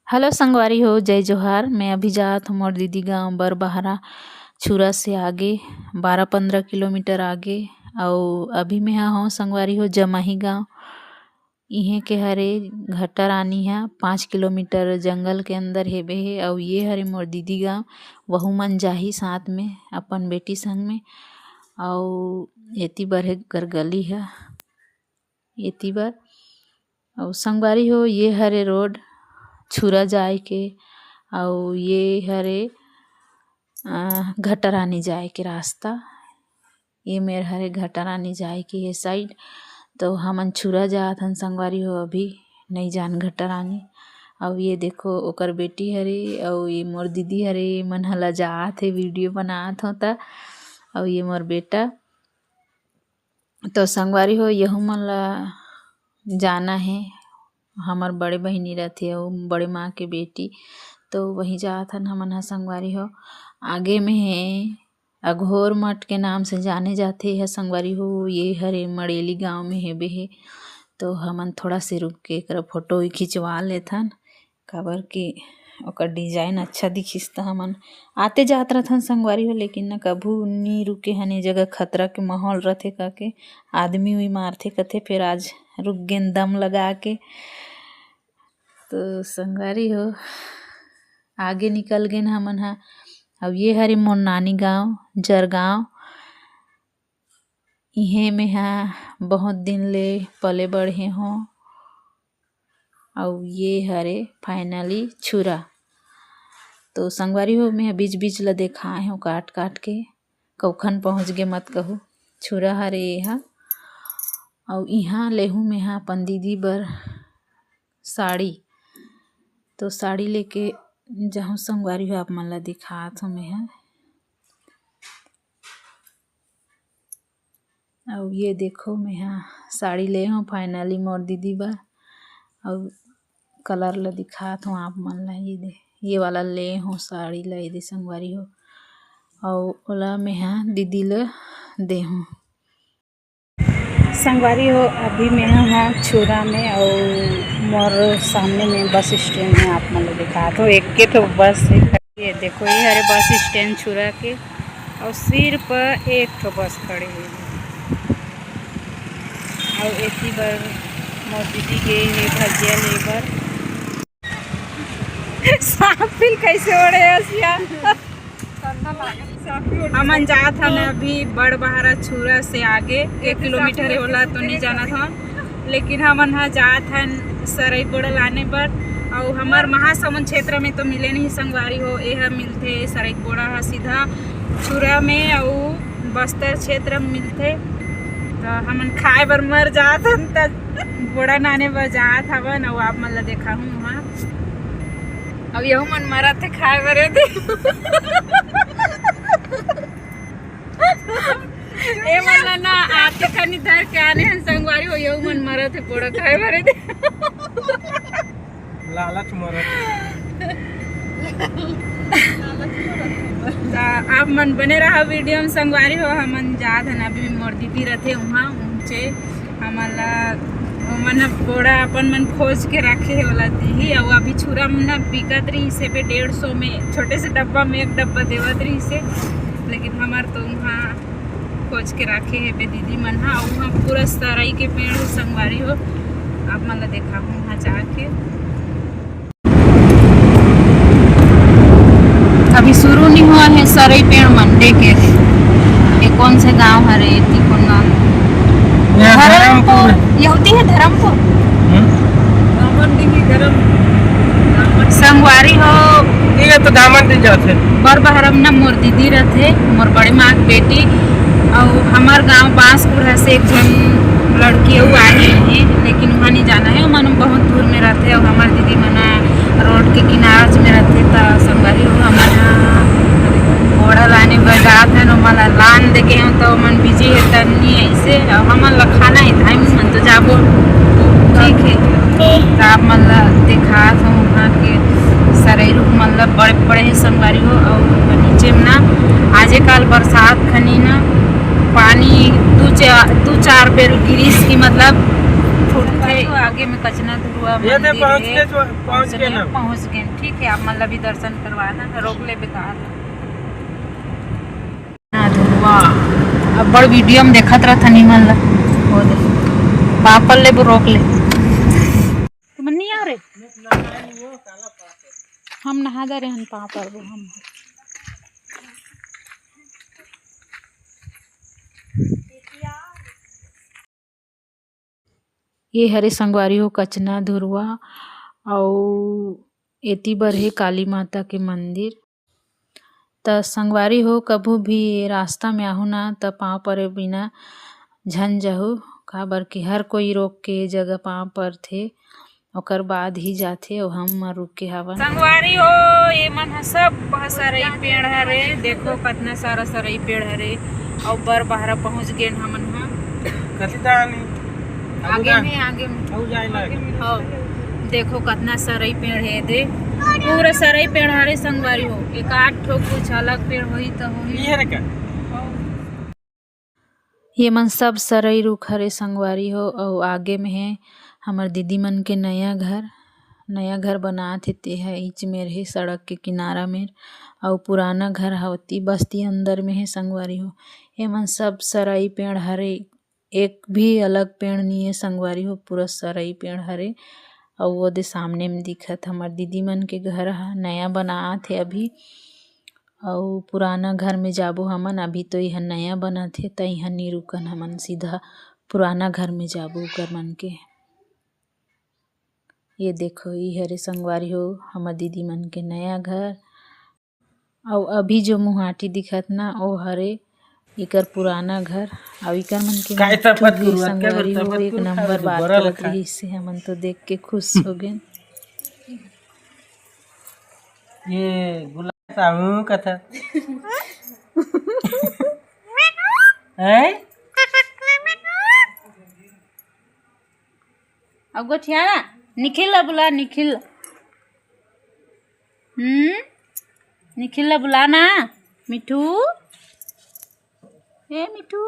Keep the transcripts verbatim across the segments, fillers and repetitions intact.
Hello संगवारी हो, जय जोहार। मैं अभी जात हूँ मोर दीदी गांव बरबहारा छुरा से आगे, बारह पंद्रह किलोमीटर आगे। अउ अभी मैं हा हूँ संगवारी हो जमाही गांव। इहें के हरे घट्टा रानी हा पाँच किलोमीटर जंगल के अंदर हेबे हे। अउ ये हरे मोर दीदी गांव, वहू मन जाही साथ में अपन बेटी संग में। अउ एती बर हे गरगली हा, एती बर। अउ संगवारी हो, ये हरे रोड छुरा जाए के, अउ ये हरे, अ, घट्टा रानी जाए के रास्ता। ये मेर हरे घट्टा रानी जाए के ये साइड। तो हमन छुरा जात हन संगवारी हो, अभी नई जान घट्टा रानी। अउ ये देखो, ओकर बेटी हरे, अउ ये मोर दीदी हरे, ये मन ह लजात हे, वीडियो बनात हो त। अउ ये मोर बेटा। तो संगवारी हो, यहू मन ला जाना हे, हमर बड़े बहिनी रथे अउ बड़े माँ के बेटी, तो वहीं जात हन हमन ह संगवारी हो। आगे में हे अघोर मठ के नाम से जाने जाथे यह संगवारी हो। ये हरे मड़ेली गांव में हेबे हे, तो हमन थोड़ा से रुक के एकरा फोटो खिंचवा लेथन, काबर कि ओकर डिजाइन अच्छा दिखिस त हमन आते जात रथन संगवारी हो, लेकिन न कभू नी रुके हन। ए जगह खतरा के माहौल रथे कहिके आदमी उई मारथे कथे, फेर आज रुक गेन दम लगा के। तो संगवारी हो, आगे निकल गेन हमन हा। अब ये हरे मोर नानी गांव जरगांव, इहें मेहा बहुत दिन ले पले बढ़े हों। अउ ये हरे finally छुरा। तो संगवारी हो, मैं बीच बीच ला देखाए हों काट काट के, कौखन पहुँच गे मत कहू। छुरा हरे ये हा। अउ इहाँ लेहूँ मेहा अपन दीदी बर साड़ी। तो साड़ी लेके जाहूँ संगवारी हो, आप मन ला दिखात हों मेहा। अउ ये देखो, मेहा साड़ी ले हों finally मोर दीदी बर। अउ कलर ला दिखात हों आप मन ला, ये दे, ये वाला ले हों साड़ी ला, ये दे संगवारी हो। अउ ओला मेहा दीदी ला दे हों। संगवारी हो, अभी मेहा हा छुरा में, अउ मोर सामने में बस स्टैंड में आप मन ला दिखात हों। एक के तो बस हे, ये देखो, ये हरे बस स्टैंड छुरा के, अउ सिर्फ एक ठो बस खड़े हे, अउ एती बर मोर दीदी गे हे भजिया ले बर। सांप फिर कैसे ओढ़े हसिया? हमन जात हन अभी बड़बहारा छुरा से आगे, एक किलोमीटर हे ओला तो नहीं जानत हन, लेकिन हमन हा जात हन सरई बोड़ा लाने बर। अउ हमर महासमुंद क्षेत्र में तो मिले नहीं संगवारी हो, ये हा मिलथे सरई बोड़ा हा सीधा छुरा में, अउ बस्तर क्षेत्र में मिलथे। तो हमन खाए बर मर जात हन, त बोड़ा लाने बर जात हवन, अउ आप मन ला देखाहूँ वहाँ। अब यहू मन मरत हे खाए बर दे। ए मन ला ना आते खनी धर के आने हन संगवारी हो, यहू मन मरत हे बोड़ा खाए बर दे। लालच मरत। त आप मन बने रहा वीडियो में संगवारी हो। हमन जात हन अभी, मोर दीदी रथे उहाँ ऊँचे, हमन ला, हमन ह बोड़ा अपन मन खोज के रखे हे, ओला दीही। अउ अभी छुरा मन ना बिकत रहिस हे बे डेढ़ सौ में, छोटे से डब्बा में एक डब्बा देवत रहिस हे, लेकिन हमर तो उहाँ खोज के रखे हे बे दीदी मन हा। अउ उहाँ पूरा सरई के पेड़ हे संगवारी हो, आप मन ला देखाहूँ उहाँ जाके। अभी शुरू नहीं हुआ है सरई पेड़ मंडे के। ये कौन से गांव हरे? एती कौन गांव? यहाँ धर्मपुर। धर्मपुर। ये होती है धर्मपुर। हम्म। संगवारी हो। ये तो दामन दिन जाते। बरबहरा में ना मोर दीदी रथे, मोर बड़े माँ के बेटी, अउ हमर गांव बांसकुड़ा से एक झन लड़की अउ आही, लेकिन वहाँ नहीं जाना है, मन बहुत दूर में रथे। अउ हमर दीदी मन रोड के किनारच में रथे, त संगवारी हो, हमन ह बोड़ा लाने बर जात हन, ओमन ला लान दे के हन, त ओमन बिजी हे, त नी अइसे, अउ हमन ला खाना हे, धाई मन तो जाबो, ठीक हे। त आप मन ला देखात हूँ, वहाँ के सरई रुख मन ला बड़े बड़े हे संगवारी हो, अउ नीचे में ना आजे काल बरसात खनी ना पानी दू चा-, दू चार बेर गिरिस की, मतलब तो आगे में कचना धुरवा ये दे मंदिर पहुंच हे। के जो, पहुंच के पहुंचने, ना। पहुंच गए। ठीक है, आप मन ला भी दर्शन करवाना, रोक ले बेकार। कचना धुरवा, अब्बड़ वीडियो में देखत रहत हन इमन ला। वो दे, पापड़ ले वो रोक ले। तुमन नहीं आ रहे? हम नहा जा रहे हन, पापड़ वो हम। ये हरे संगवारी हो कचना धुरवा, अउ एती बर हे काली माता के मंदिर। त संगवारी हो, कभू भी रास्ता में आहू ना, त पाँव परे बिना झन जाहू, काबर कि हर कोई रोक के जगह पाँव परथे, ओकर बाद ही जाथे। अउ हम रुक के हवन। संगवारी हो, ये मन ह सब सरई पेड़ हरे, देखो कतना सारा सरई पेड़ हरे, अउ बर बहरा पहुंच गेन हमन ह। कति दानी? आगे दानी। में, आगे में। अउ जाए ना। हाँ, देखो कतना सरई पेड़ हे दे, पूरा सरई पेड़ हरे संगवारी हो। एक आध ठो कुछ अलग पेड़ होही त होही। ये रे का? ये मन सब सरई रुख हरे संगवारी हो। अउ आगे में हे हमर दीदी मन के नया घर, नया घर बनात हे, ते ह ईच मेर हे सड़क के किनारा मेर। अउ पुराना घर ह ओती बस्ती अंदर में हे संगवारी हो। ये मन सब सरई पेड़ हरे, एक भी अलग पेड़ नी हे संगवारी हो, पूरा सरई पेड़ हरे। अउ वो दे सामने में दिखत हमर दीदी मन के घर ह, नया बनात हे अभी। अउ पुराना घर में जाबो हमन, अभी तो इहाँ नया बनत हे, त इहाँ नी रुकन हमन, सीधा पुराना घर में जाबो ओकर मन के। ये देखो, ई हरे संगवारी हो, हमर दीदी मन के नया घर। अउ अभी जो मुहाटी दिखत ना, ओ हरे इकर पुराना घर। अउ इकर मन के काय मिट्ठू तपत के गुरुआ, के संगवारी हो, तपत एक गुरु नंबर खावे बात बड़ा करत लखा। रहिस हे, हमन तो देख के खुश हो गेन। ये गुलाब साहू कथा। हैं? अब गोठिया ना, निखिल ला बुला, निखिल। हम्म, निखिल ला बुला ना, मिठू। ए मिठू।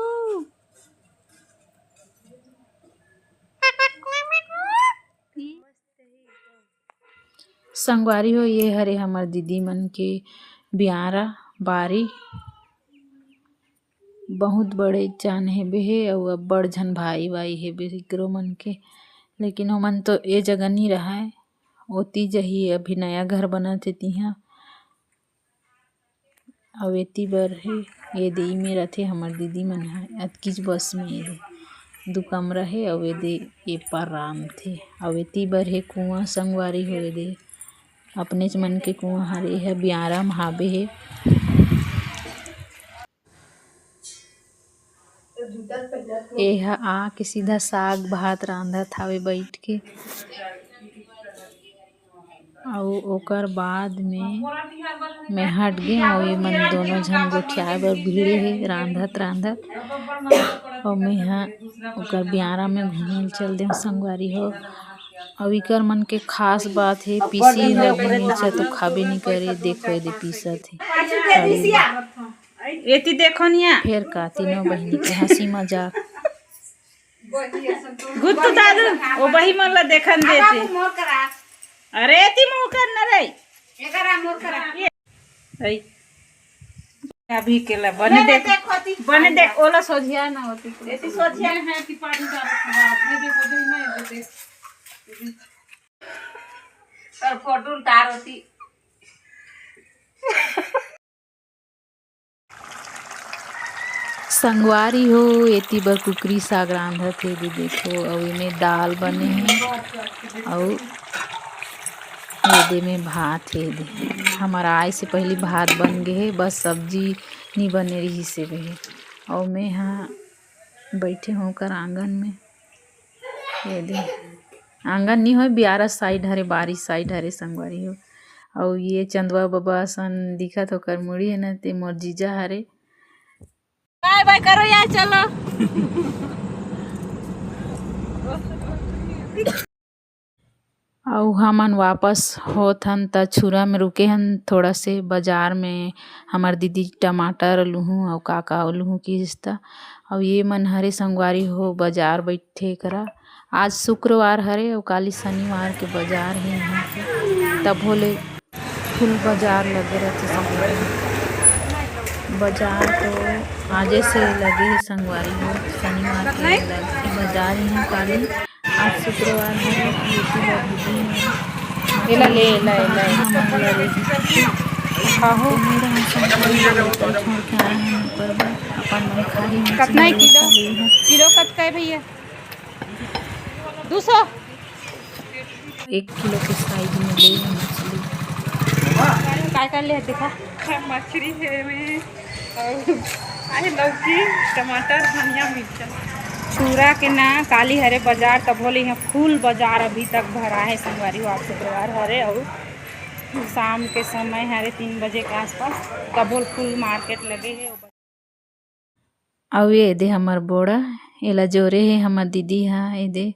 संगवारी हो, ये हरे हमर दीदी मन के बियारा बारी। बहुत बड़े जान हेबे हे, अउ अब्बड़ झन भाई वाई हेबे इकरो मन के, लेकिन ओमन तो ए जगह नी रहय, ओती जही, अभी नया घर बनत हे तिहां। अउ एती बर हे, ए दे ई मेर रथे हमर दीदी मन ह, अतकीच बस में ए दे दू कमरा हे, अउ ए दे ए पार रांधथे, अउ एती बर हे कुआं संगवारी हो, ए दे अपनेच मन के कुआं हरे, ए ह बियारा म हाबे हे। एहा आके सीधा साग भात रांधत हावे बइठ के। अउ ओकर बाद में मैं हट गेंव अउ ए मन दोनों झन गोठियाए बर भिड़े हे, रांधत रांधत। अउ मैं ह ओकर बियारा में घूमे ल चल देंव संगवारी हो। अउ इकर मन के खास बात हे, पीसी ल भी मिर्चा तो खाबे नी करे, देखो ए दे पीसत हे। एती देखो निया। फेर का तीनों बहिनी के हंसी मजाक। गुत्तू दादू, ओ बही मन ला देखन देते। अरे एती मुंह कर न रे। अभी के ला बने देख, बने देख, ओला सोझिया ना होती। एती सोझिया है कि पानी डाल के बाप रे, देखो, देखो, देखो। और फोटो उतार होती। संगवारी हो, एती बर कुकरी साग रांधत हे, दे देखो, अउ एमे दाल बने हे, अउ एदे में भात हे। दे हमर आए से पहिली भात बन गे हे, बस सब्जी नी बने रिहिस हे, अउ मैं ह बइठे हों ओकर आंगन में। ये दे, आंगन नी होय, बियारा side हरे, बारी side हरे संगवारी हो। अउ ये चंदवा बबा असन दिखत हे, ओकर मुड़ी हे न, ते मोर जीजा हरे। Bye bye करो यार, चलो। अउ हमन वापस होत हन, त छुरा में रुके हन थोड़ा से, बाजार में हमर दीदी टमाटर लुहूं अउ का का लुहूं किहिस त। अउ ये मन हरे संगवारी हो, बाजार बइठे करा, आज शुक्रवार हरे अउ काली शनिवार के बाजार हे यहाँ के, तभो ले फुल बाजार लगे रहिथे संगवारी हो। बाजार तो आजे से लगे हे संगवारी हो, शनिवार के लगथे बाजार यहाँ काली। आज शुक्रवार हरे, YouTube अभी दिन हे। एला ले, एला, एला, एला। हमन ला रही। खाहो। तो मेरे हम संगवारी हो, तो छोड़ के आए हैं ऊपर में, अपन मन खाली मछली कतना हे वाला किलो? खाली है। किलो कतका हे भैया? दू सौ। एक किलो के साइज में ले हे मछली। काय कर ले हे देखा? मछली हे में अउ आहे लौकी, टमाटर, धनिया, मिर्चा। चूरा के ना काली हरे बाजार, तभो ले यहाँ फुल बाजार अभी तक भरा हे संगवारी हो। आज शुक्रवार हरे अउ शाम के समय हरे तीन बजे के आसपास, तभो ले फुल मार्केट लगे हे। अउ ये दे हमर बोड़ा, एला जोरे हे हमर दीदी हा। ये दे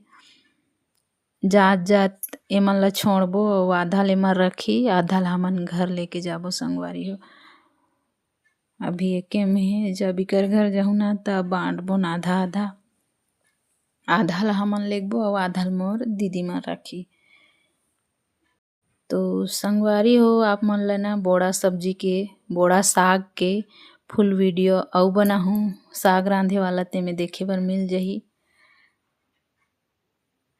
जात जात एमन ला छोड़बो अउ आधा ले एमन रखी, आधा ला हमन घर लेके जाबो संगवारी हो। अभी एके में हे, जब इकर घर जाहू ना, त बांटबो ना आधा आधा, आधा ला हमन लेगबो अउ आधा ला मोर दीदी मन रखी। तो संगवारी हो, आप मन ल ना बोड़ा सब्जी के, बोड़ा साग के फुल वीडियो अउ बनाहूँ, साग रांधे वाला, तेमे देखे बर मिल जही।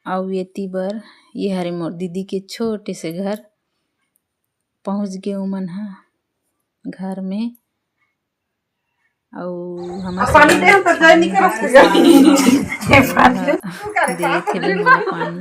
अउ एती बर ये हरे मोर दीदी के छोटे से घर। पहुँच गे उमन ह घर में। अउ हमर पानी दे, हम तो जाए नहीं करत। दे थे ले मोला पानी।